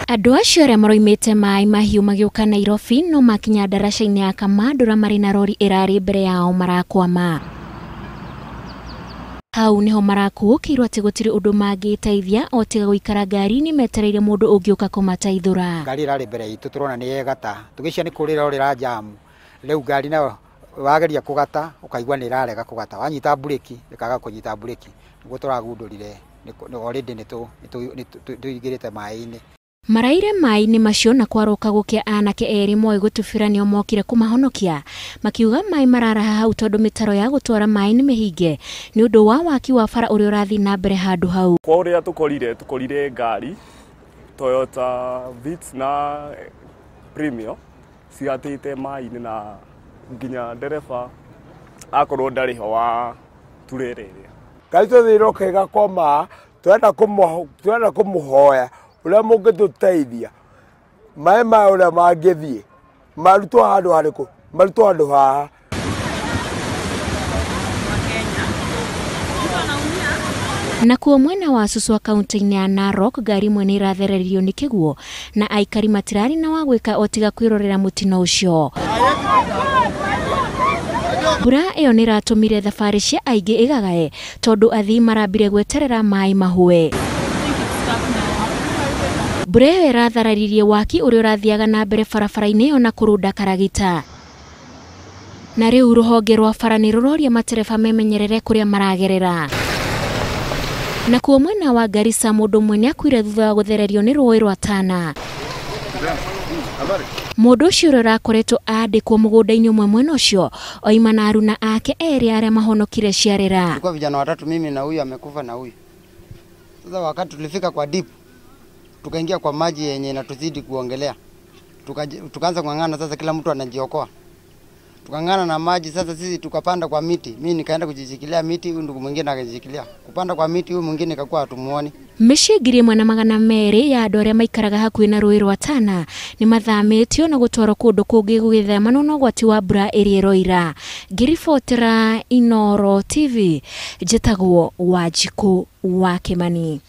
Andũ acio arĩa maroimĩte Maai Mahiũ magĩũka Nairobi no makinya ndaraca-inĩ ya Kamandũra marĩ na rori ĩrarĩ mbere yao marakwama. Hau niho marakuũkĩirwo atĩ gũtirĩ ũndũ mangĩteithia o tiga gũikara ngari-inĩ metereire mũndũ ũngĩũka kũmateithũra. Ngari ĩrarĩ mbere itũ tũrona nĩ yegata, tũgĩcia nĩ kũrĩra ũrĩra jamu. Rĩu ngari nayo wageria kũgata ũkaigua nĩ ĩrarega kũgata, wanyita mburĩki ĩkaga kũnyita mburĩki, nĩguo tũragundũrire already nĩ tũingĩrĩte maĩ-inĩ. Maraire maĩ-inĩ macio na kwaroka gũkĩa anake erĩ moĩ gũtubĩra nĩo mokire kũmahonokia, makiuga maĩ mararaha hau tondũ mĩtaro ya gũtwara maĩ nĩ mĩhinge nĩ ũndũ wa waki wa bara ũrĩa ũrathiĩ na mbere handũ hau. Kwa ũrĩa tũkorire ngari Toyota Vitz na Premio cigatĩte maĩ-inĩ na nginya ndereba akorwo ndarĩ ho wa turere ĩrĩa. Ngari ciothe iroka igakoma, tũrenda kũmũhoya ũrĩa mũngĩtũteithia maĩ maya ũrĩa mangĩthiĩ marutwo handũ harĩkũ, marutwo handũ haha. Nakuo mwena wa Suswa kaunti-inĩ ya Narok ngari imwe nĩ ĩrathereririo nĩ kĩguũ na aikari matirarĩ na wa gwĩka o tiga kwĩrorera mũtino ũcio. Mbura ĩyo nĩ ĩratũmire thabarĩ cia aingĩ ĩgagae tondũ athii marambire gweterera maĩ mahũe. Mbura ĩyo ĩrathararirie waki ũrĩa ũrathiaga na mbere barabara-inĩ ĩyo na kũrũnda karagita. Na rĩu rũhonge rwa bara nĩ rũroria matereba memenyerere kũrĩa maragerera. Nakuo mwena wa Garissa mũndũ ũmwe nĩakuire thutha wa gũthererio nĩ rũĩ rwa Tana. Mũndũ ũcio ũrĩa ũrakoretwo andĩkwo mũgũnda-inĩ ũmwe mwena ũcio oima na aruna ake erĩ arĩa mahonokire ciarĩra. Tulikuwa vijana watatu, mimi na huyu amekufa na huyu. Sasa wakati tulifika kwa deep tukaingia kwa maji yenye inatuzidi kuongelea. Tukaanza kung'ang'ana sasa, kila mtu anajiokoa. Tukang'ang'ana na maji sasa, sisi tukapanda kwa miti. Mimi nikaenda kujishikilia miti, huyu ndugu mwingine akajishikilia. Kupanda kwa miti huyu mwingine ikakuwa hatumuoni. Mĩciĩ 1200 ya andũ arĩa maikaraga hakuhĩ na rũĩ rwa Tana nĩ mathamĩtio na gũtwarwo kũndũ kũngĩ gũgĩthemanwo na ũgwati wa mbura ĩrĩa ĩroira. Ngĩribotera Inooro TV, njĩtagwo Wanjikũ wa Kĩmani.